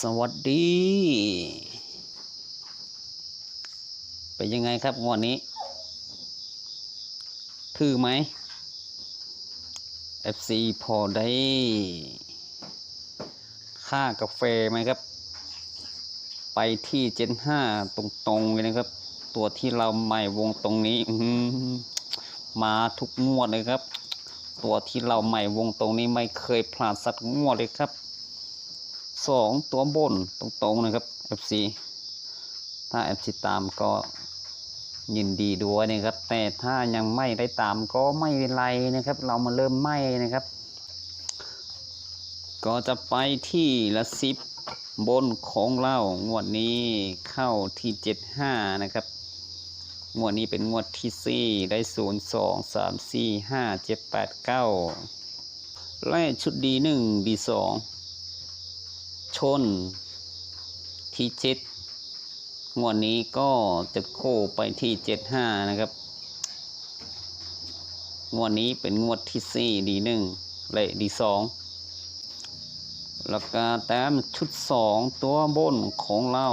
สวัสดี เป็นยังไงครับงวดนี้ ถือไหม เอฟซี พอได้ค่ากาแฟไหมครับ ไปที่ เจ็ดห้า ตรงๆเลยนะครับ ตัวที่เราใหม่วงตรงนี้ อื้อหือ มาทุกงวดเลยครับ ตัวที่เราใหม่วงตรงนี้ไม่เคยพลาดสักงวดเลยครับ สอง ตัวบนตรงๆนะครับ เอฟซี ถ้า เอฟซี ตามก็ยินดีด้วยนะครับ แต่ถ้ายังไม่ได้ตามก็ไม่เป็นไรนะครับ เรามาเริ่มใหม่นะครับ ก็จะไปที่หลักสิบ บนของเรา งวดนี้เข้าที่ เจ็ดห้า นะครับ งวดนี้เป็นงวดที่สี่ ได้ ศูนย์ สอง สาม สี่ ห้า เจ็ด แปด เก้า และชุดดีหนึ่ง ดีสอง ชนที่เจ็ด งวดนี้ก็จะโค้ไปที่ เจ็ดห้า นะครับ งวดนี้เป็นงวดที่สี่ ดีหนึ่ง และดีสอง แล้วก็แต้มชุดสอง ตัวบนของเรา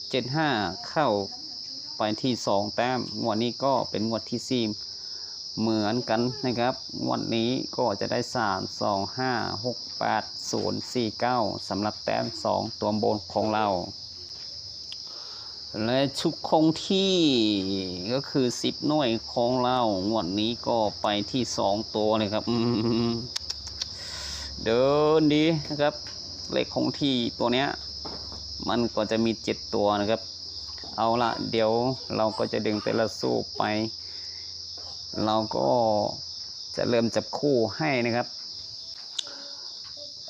เจ็ดห้า เข้าไปที่สองแต้ม งวดนี้ก็เป็นงวดที่สี่ เหมือนกันนะครับ งวดนี้ก็จะได้ สาม สอง ห้า หก แปด ศูนย์ สี่ เก้า สำหรับแต้มสอง ตัวบนของเรา และชุดคงที่ก็คือ สิบ หน่วยของเรา งวดนี้ก็ไปที่สองตัวเลยครับ อืม เดินดีนะครับ เลขคงที่ตัวเนี้ย มันก็จะมี เจ็ด ตัวนะครับ เอาละ เดี๋ยวเราก็จะดึงแต่ละสูบไป เราก็จะเริ่มจับคู่ให้นะครับ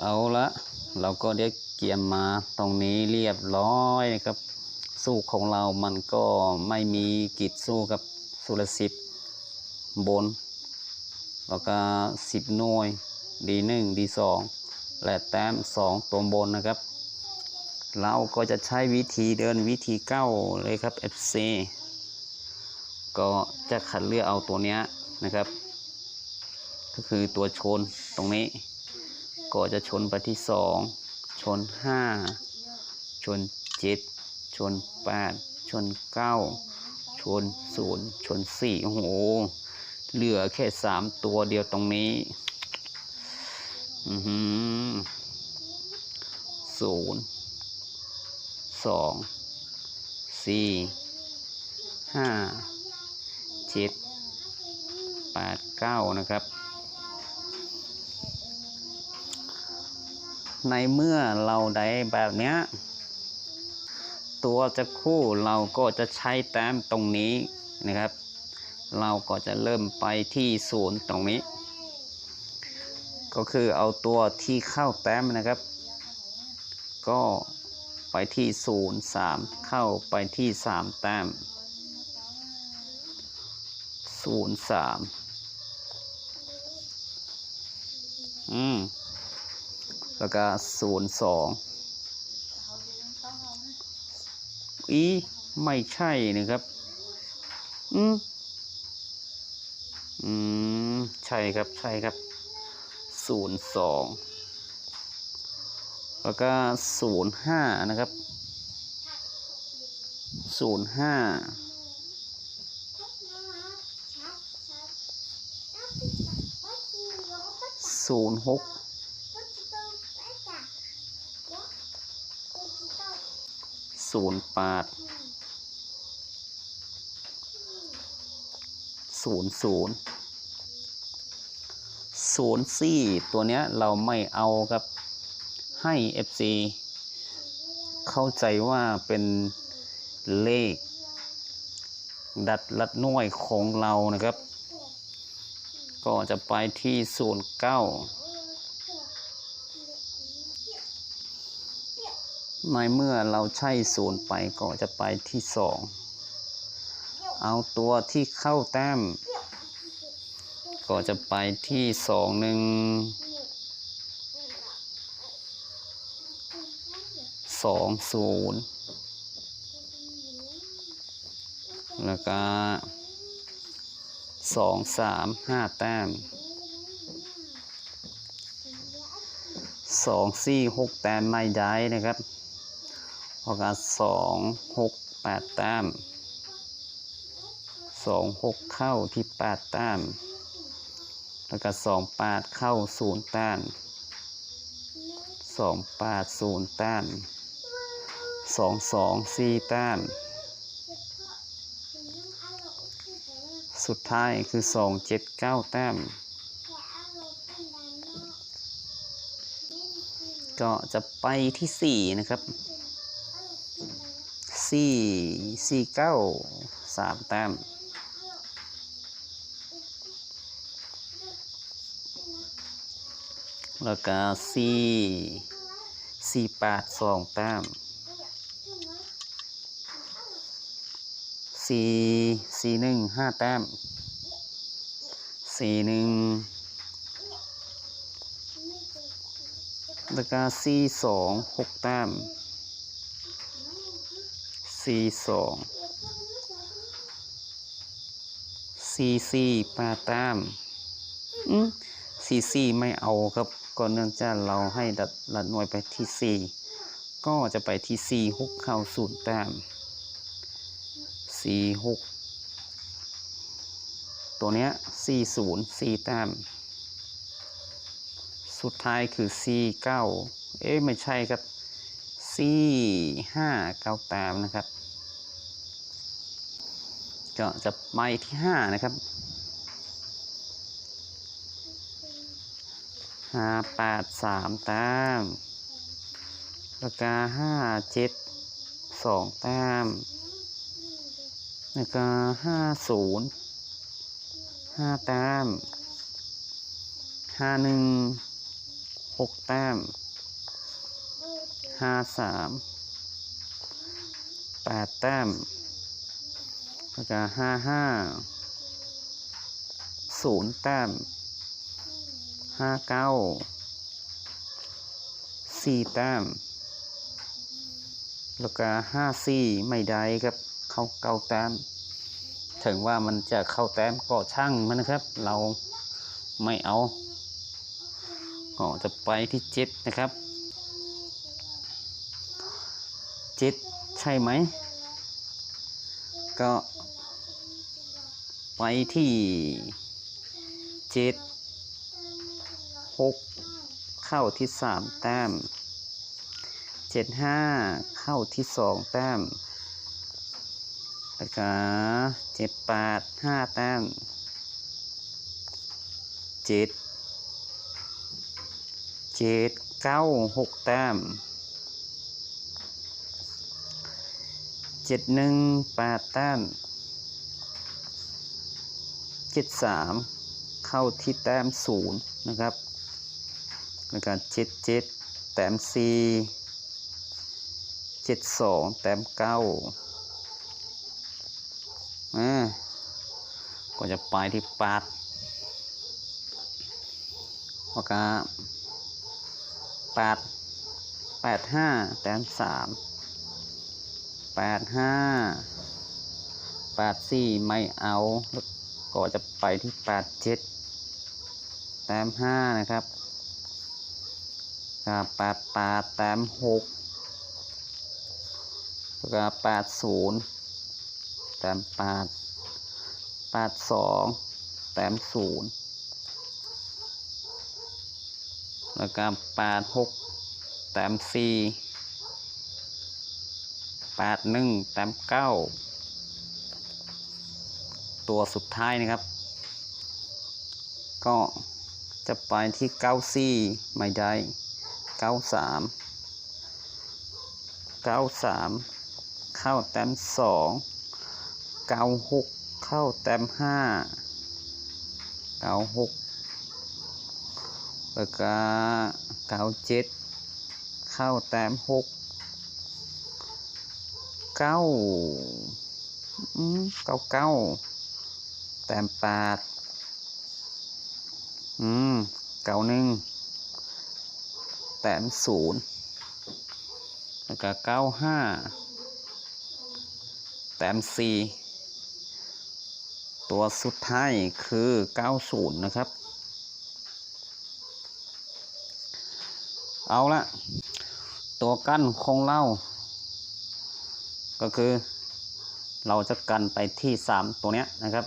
เอาละ เราก็ได้เกียมมาตรงนี้เรียบร้อยนะครับ สูบของเรามันก็ไม่มีกิจสูบครับ สูบละสิบ บน แล้วก็ สิบ หน่วย ดีหนึ่ง ดีสอง และแต้มสอง ตัวบนนะครับ เราก็จะใช้วิธีเดินวิธีเก่าเลยครับ เอฟซี ก็จะคัดเลือกเอาตัวเนี้ยนะครับ ก็คือตัวชนตรงนี้ ก็จะชนไปที่สอง ชนห้า ชนเจ็ด ชนแปด ชนเก้า ชนศูนย์ ชนสี่ โอ้โห เหลือแค่สามตัวเดียวตรงนี้ อือหือ ศูนย์ สอง สี่ ห้า เจ็ด แปด เก้า นะครับ ในเมื่อเราได้แบบเนี้ย ตัวจับคู่เราก็จะใช้แต้มตรงนี้นะครับ เราก็จะเริ่มไปที่ศูนย์ตรงนี้ ก็คือเอาตัวที่เข้าแต้มนะครับ ก็ไปที่ศูนย์สาม เข้าไปที่สามแต้ม ศูนย์สาม อืม แล้วก็ศูนย์สอง อี ไม่ใช่นะครับ อืม อืม ใช่ครับ ใช่ครับ ศูนย์สอง แล้วก็ศูนย์ห้านะครับ ศูนย์ห้า ศูนย์หก ศูนย์แปด ศูนย์ศูนย์ ศูนย์สี่ ตัวเนี้ยเราไม่เอาครับ ให้ เอฟซี เข้าใจว่าเป็นเลขดัดหลักหน่วยของเรานะครับ ก็จะไปที่ศูนย์เก้า ในเมื่อเราใช้ศูนย์ไปก็จะไปที่สอง เอาตัวที่เข้าแต้ม ก็จะไปที่สองหนึ่ง สองศูนย์ แล้วก็ สองสาม ห้าแต้ม ส ສອງ ສີ່ ຫົກ ແຕ້ມໄມ່ໄດ້ນະຄັບ ແລ້ວກໍ ສອງ ຫົກ ແປດ ແຕ້ມ ສອງ ຫົກ ເຂົ້າທີ່ ແປດ ແຕ້ມ ແລ້ວກໍ ສອງ ແປດ ເຂົ້າ ສູນ ແຕ້ມ ສອງ ແປດ ສູນ ແຕ້ມ ສອງ ສອງ ສີ່ ແຕ້ມ ສຸດທ້າຍຄື ສອງ ເຈັດ ເກົ້າ ແຕ້ມ ກໍຈະໄປທີ່ ສີ່ ນະຄັບ ສີ່ ສີ່ ເກົ້າ ສາມ ແຕ້ມ ແລ້ວກໍ ສີ່ ສີ່ ແປດ ສອງ ແຕ້ມ ສີ່ ສີ່ ໜຶ່ງ ຫ້າ ແຕ້ມ ສີ່ ໜຶ່ງ ແລ້ວກໍ ສີ່ ສອງ ຫົກ ແຕ້ມ ສີ່ ສອງ ສີ່ ສີ່ ແປດ ແຕ້ມ ອືມ ສີ່ ສີ່ ໄມ່ເອົາຄັບ ກໍເນື່ອງຈາກເຮົາໃຫ້ລັດ ລັດໜ່ວຍໄປທີ່ ສີ່ ກໍຈະໄປທີ່ ສີ່ ຫົກ ເຂົ້າ ສູນ ແຕ້ມ ສີ່ ຫົກ ຕົວເນີ້ຍ ສີ່ ສູນ ສີ່ ແຕ້ມ ສຸດທ້າຍຄື ສີ່ ເກົ້າ ເອະ ໄມ່ໃຊ່ຄັບ ສີ່ ຫ້າ ເກົ້າ ແຕ້ມ ນະຄັບ ກໍຈະໄປທີ່ ຫ້າ ນະຄັບ ຫ້າ ແປດ ສາມ ແຕ້ມ ແລ້ວກໍ ຫ້າ ເຈັດ ສອງ ແຕ້ມ ແລ້ວກໍ ຫ້າ ສູນ ຫ້າ ແຕ້ມ ຫ້າ ໜຶ່ງ ຫົກ ແຕ້ມ ຫ້າ ສາມ ແປດ ແຕ້ມ ແລ້ວກໍ ຫ້າ ຫ້າ ສູນ ແຕ້ມ ຫ້າ ເກົ້າ ສີ່ ແຕ້ມ ແລ້ວກໍ ຫ້າ ສີ່ ໄມ່ໄດ້ຄັບ ເຂົ້າ ເກົ້າ ແຕ້ມ ເຖິງວ່າມັນຈະເຂົ້າແຕ້ມກໍຊ່າງມັນນະຄັບ ເຮົາໄມ່ເອົາ ກໍຈະໄປທີ່ ເຈັດ ນະຄັບ ເຈັດ ໃຊ່ໄໝ? ກໍໄປທີ່ ເຈັດ ຫົກ ເຂົ້າທີ່ ສາມ ແຕ້ມ ເຈັດ ຫ້າ ເຂົ້າທີ່ ສອງ ແຕ້ມ ແລ້ວກໍ ເຈັດ ແປດ ຫ້າ ແຕ້ມ ເຈັດ ເຈັດ ເກົ້າ ຫົກ ແຕ້ມ ເຈັດ ໜຶ່ງ ແປດ ແຕ້ມ ເຈັດ ສາມ ເຂົ້າທີ່ແຕ້ມ ສູນ ນະຄັບ ແລ້ວກໍ ເຈັດ ເຈັດ ແຕ້ມ ສີ່ ເຈັດ ສອງ ແຕ້ມ ເກົ້າ ອາ ກໍຈະໄປທີ່ ແປດ ແລ້ວກໍ ແປດ ແປດ ຫ້າ ແຕ້ມ ສາມ ແປດ ຫ້າ ແປດ ສີ່ ໄມ່ເອົາ ກໍຈະໄປທີ່ ແປດ ເຈັດ ແຕ້ມ ຫ້າ ນະຄັບ ກໍ ແປດ ແປດ ແຕ້ມ ຫົກ ແລ້ວກໍ ແປດ ສູນ ແຕ້ມ ແປດ ແປດ ສອງ ແຕ້ມ ສູນ ແລ້ວກໍ ແປດ ຫົກ ແຕ້ມ ສີ່ ແປດ ໜຶ່ງ ແຕ້ມ ເກົ້າ ຕົວສຸດທ້າຍນະຄັບ ກໍຈະໄປທີ່ ເກົ້າ ສີ່ ໄມ່ໄດ້ ເກົ້າ ສາມ ເກົ້າ ສາມ ເຂົ້າແຕ້ມ ສອງ ເກົ້າ ຫົກ ເຂົ້າແຕ້ມ ຫ້າ ເກົ້າ ຫົກ ແລ້ວກໍ ເກົ້າ ເຈັດ ເຂົ້າແຕ້ມ ຫົກ ເກົ້າ ອືມ ເກົ້າ ເກົ້າ ແຕ້ມ ແປດ ອືມ ເກົ້າ ໜຶ່ງ ແຕ້ມ ສູນ ແລ້ວກໍ ເກົ້າ ຫ້າ ແຕ້ມ ສີ່ ຕົວສຸດທ້າຍຄື ເກົ້າ ສູນ ນະຄັບ. ເອົາລະ ຕົວກັນຂອງເຮົາ ກໍຄືເຮົາຈະກັນໄປທີ່ສາມຕົວເນີ້ຍນະຄັບ.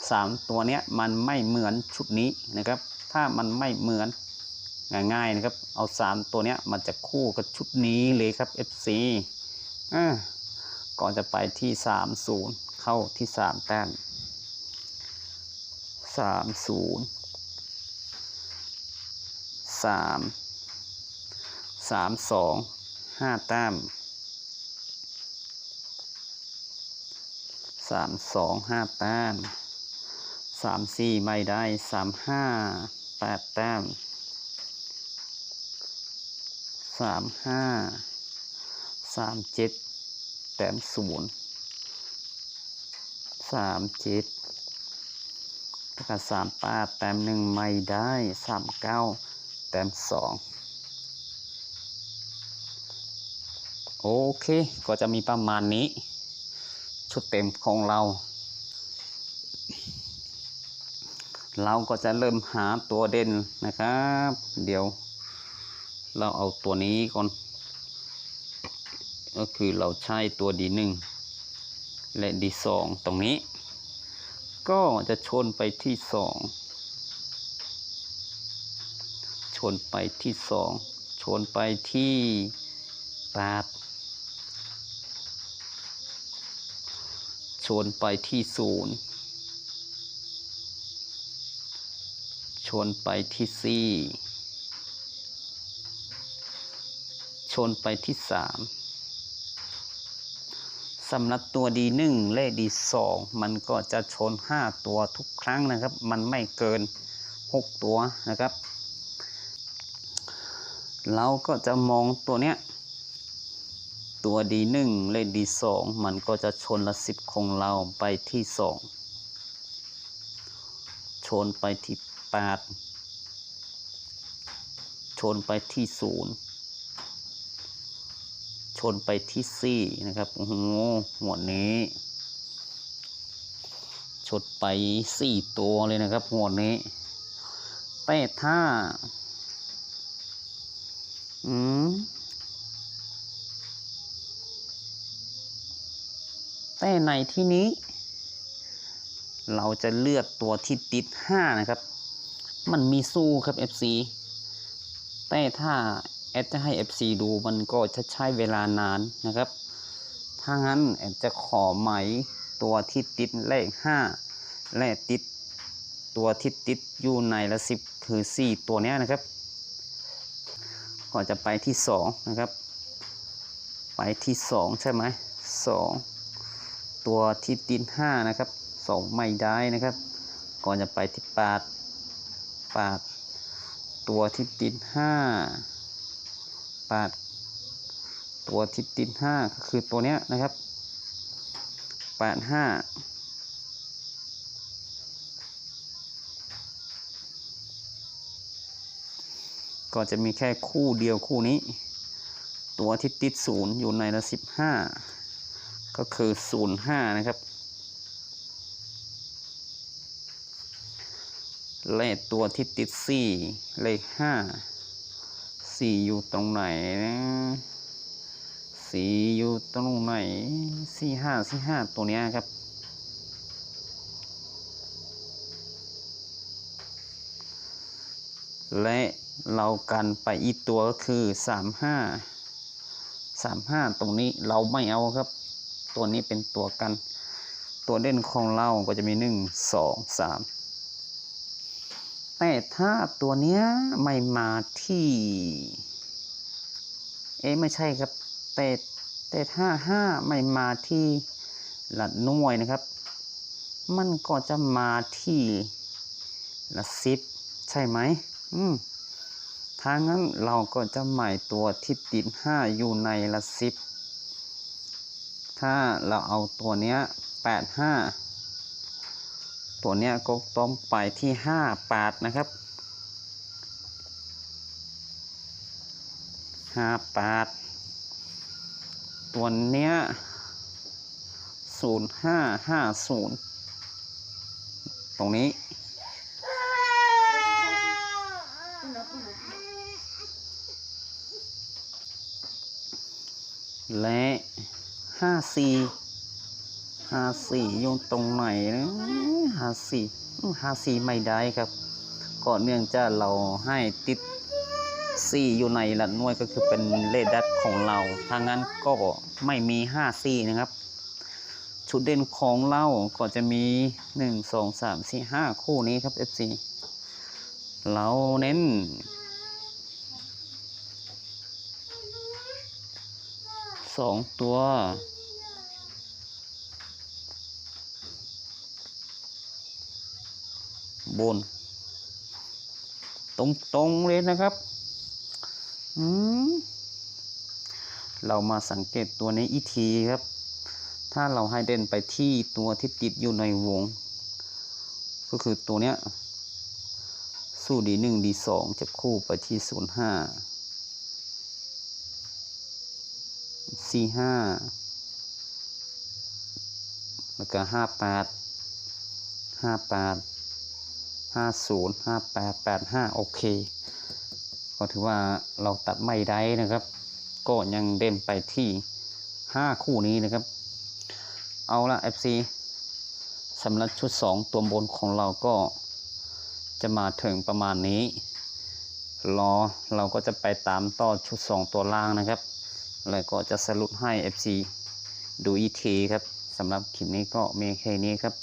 ສາມຕົວເນີ້ຍມັນໄມ່ເໝືອນຊຸດນີ້ນະຄັບ. ຖ້າມັນໄມ່ເໝືອນ ງ່າຍໆນະຄັບ ເອົາສາມຕົວເນີ້ຍມັນຈະຄູ່ກັບຊຸດນີ້ເລີຍຄັບ ເອັຟຊີ. ອາ ກໍຈະໄປທີ່ສາມສູນ ເຂົ້າທີ່ສາມແຕ້ມ ສາມສູນ ສາມ ສາມສອງ ຫ້າແຕ້ມ ສາມສອງ ຫ້າແຕ້ມ ສາມສີ່ ໄມ່ໄດ້ ສາມຫ້າ ແປດແຕ້ມ ສາມຫ້າ ສາມເຈັດ ແຕ້ມສູນ ສາມເຈັດ ແລ້ວກໍສາມແປດ ແຕ້ມໜຶ່ງ ໄມ່ໄດ້ ສາມເກົ້າ ແຕ້ມສອງ. ໂອເຄ ກໍຈະມີປະມານນີ້ ຊຸດເຕັມຂອງເຮົາ. ເຮົາກໍຈະເລີ່ມຫາຕົວເດັ່ນນະຄັບ. ດຽວເຮົາເອົາຕົວນີ້ກ່ອນ ກໍຄືເຮົາໃຊ້ຕົວດີໜຶ່ງ ແລະ ດີສອງ ຕົງນີ້ ກໍຈະຊົນໄປທີ່ສອງ ຊົນໄປທີ່ສອງ ຊົນໄປທີ່ແປດ ຊົນໄປທີ່ສູນ ຊົນໄປທີ່ສີ່ ຊົນໄປທີ່ສາມ. ສຳລັບຕົວດີໜຶ່ງ ແລະ ດີສອງ ມັນກໍຈະຊົນຫ້າຕົວທຸກຄັ້ງນະຄັບ ມັນໄມ່ເກີນຫົກຕົວນະຄັບ. ເຮົາກໍຈະມອງຕົວເນີ້ຍ ຕົວດີໜຶ່ງ ແລະ ດີສອງ ມັນກໍຈະຊົນຫຼັກສິບຂອງເຮົາໄປທີ່ສອງ ຊົນໄປທີ່ແປດ ຊົນໄປທີ່ສູນ ຊົນໄປທີ່ສີ່ນະຄັບ. ໂອ້ໂຫ ງວດນີ້ຊົນໄປສີ່ຕົວເລີຍນະຄັບ ງວດນີ້. ແຕ່ຖ້າ ອືມ ແຕ່ໃນທີ່ນີ້ ເຮົາຈະເລືອກຕົວທີ່ຕິດຫ້ານະຄັບ. ມັນມີສູ້ຄັບ ເອັຟຊີ ແຕ່ຖ້າແອດຈະໃຫ້ ເອັຟຊີ ດູ ມັນກໍຈະໃຊ້ເວລານານນະຄັບ. ຖ້າຊັ້ນແອດຈະຂໍໝາຍຕົວທີ່ຕິດເລກຫ້າ ແລະ ຕິດ ຕົວທີ່ຕິດຢູ່ໃນຫຼັກສິບຄືສີ່ຕົວເນີ້ຍນະຄັບ ກໍຈະໄປທີ່ສອງນະຄັບ ໄປທີ່ສອງໃຊ່ໄໝ? ສອງ ຕົວທີ່ຕິດຫ້ານະຄັບ ສອງໄມ້ໄດ້ນະຄັບ ກໍຈະໄປທີ່ແປດ ແປດ ຕົວທີ່ຕິດຫ້າ ແປດ ຕົວທີ່ຕິດຫ້າກໍຄືຕົວເນີ້ຍນະຄັບ ແປດຫ້າ ກໍຈະມີແຄ່ຄູ່ດຽວຄູ່ນີ້ ຕົວທີ່ຕິດສູນຢູ່ໃນຫຼັກສິບຫ້າ ກໍຄືສູນຫ້ານະຄັບ ແລະ ຕົວທີ່ຕິດສີ່ ເລກຫ້າ ສີ່ຢູ່ຕົງໃນນະ? ສີ່ຢູ່ຕົງໃນ? ສີ່ຫ້າ ສີ່ຫ້າ ຕົວເນີ້ຍຄັບ ແລະ ເຮົາກັນໄປອີກຕົວກໍຄື ສາມຫ້າ ສາມຫ້າ ຕົງນີ້ເຮົາໄມ່ເອົາຄັບ ຕົວນີ້ເປັນຕົວກັນ ຕົວເດັ່ນຂອງເຮົາກໍຈະມີ ໜຶ່ງ ສອງ ສາມ ແຕ່ຖ້າຕົວເນີ້ຍໄມ່ມາທີ່ ເອ ໄມ່ໃຊ່ຄັບ ແຕ່ ແຕ່ຖ້າຫ້າໄມ່ມາທີ່ຫຼັກໜ່ວຍນະຄັບ ມັນກໍຈະມາທີ່ຫຼັກສິບ ໃຊ່ໄໝ? ອືມ ຖ້ານັ້ນເຮົາກໍຈະໝາຍຕົວທີ່ຕິດຫ້າຢູ່ໃນຫຼັກສິບ ຖ້າເຮົາເອົາຕົວເນີ້ຍ ແປດຫ້າ ຕົວເນີ້ຍກໍຕ້ອງໄປທີ່ຫ້າແປດນະຄັບ ຫ້າແປດ ຕົວເນີ້ຍ ສູນຫ້າຫ້າສູນ ຕົງນີ້ ຕົວ ແລະ ຫ້າສີ່ ຫ້າສີ່ຢູ່ຕົງໃນນະ? ຫ້າສີ່ ອືມ ຫ້າສີ່ໄມ່ໄດ້ຄັບ ກໍເນື່ອງຈາກເຮົາໃຫ້ຕິດສີ່ຢູ່ໃນຫຼັກໜ່ວຍ ກໍຄືເປັນເລກດັດຂອງເຮົາ ຖ້າງນັ້ນກໍໄມ່ມີຫ້າສີ່ນະຄັບ. ຈຸດເດັ່ນຂອງເຮົາກໍຈະມີ ໜຶ່ງ ສອງ ສາມ ສີ່ ຫ້າ ຄູ່ນີ້ຄັບ ເອັຟຊີ ເຮົາເນັ້ນສອງຕົວ ບົນ ຕົງໆເລີຍນະຄັບ. ອືມ ເຮົາມາສັງເກດຕົວນີ້ອີກທີຄັບ ຖ້າເຮົາໃຫ້ເດັ່ນໄປທີ່ຕົວທີ່ຕິດຢູ່ໃນວົງ ກໍຄືຕົວເນີ້ຍ ສູດດີໜຶ່ງ ດີສອງ ຈັບຄູ່ໄປທີ່ສູນຫ້າ ສີ່ຫ້າ ແລ້ວກໍຫ້າແປດ ຫ້າແປດ ຫ້າສູນ ຫ້າແປດ ແປດຫ້າ ໂອເຄ ກໍຖືວ່າເຮົາຕັດໄມ້ໄດ້ນະຄັບ ກໍຍັງເດັ່ນໄປທີ່ຫ້າຄູ່ນີ້ນະຄັບ. ເອົາລະ ເອັຟຊີ ສຳລັບຊຸດສອງຕົວບົນຂອງເຮົາກໍຈະມາເຖິງປະມານນີ້ ລໍເຮົາກໍຈະໄປຕາມຕໍ່ຊຸດສອງຕົວລ່າງນະຄັບ ແລ້ວກໍຈະສະຫຼຸບໃຫ້ ເອັຟຊີ ດູອີກທີຄັບ. ສຳລັບຄລິບນີ້ກໍມີແຄ່ນີ້ຄັບ.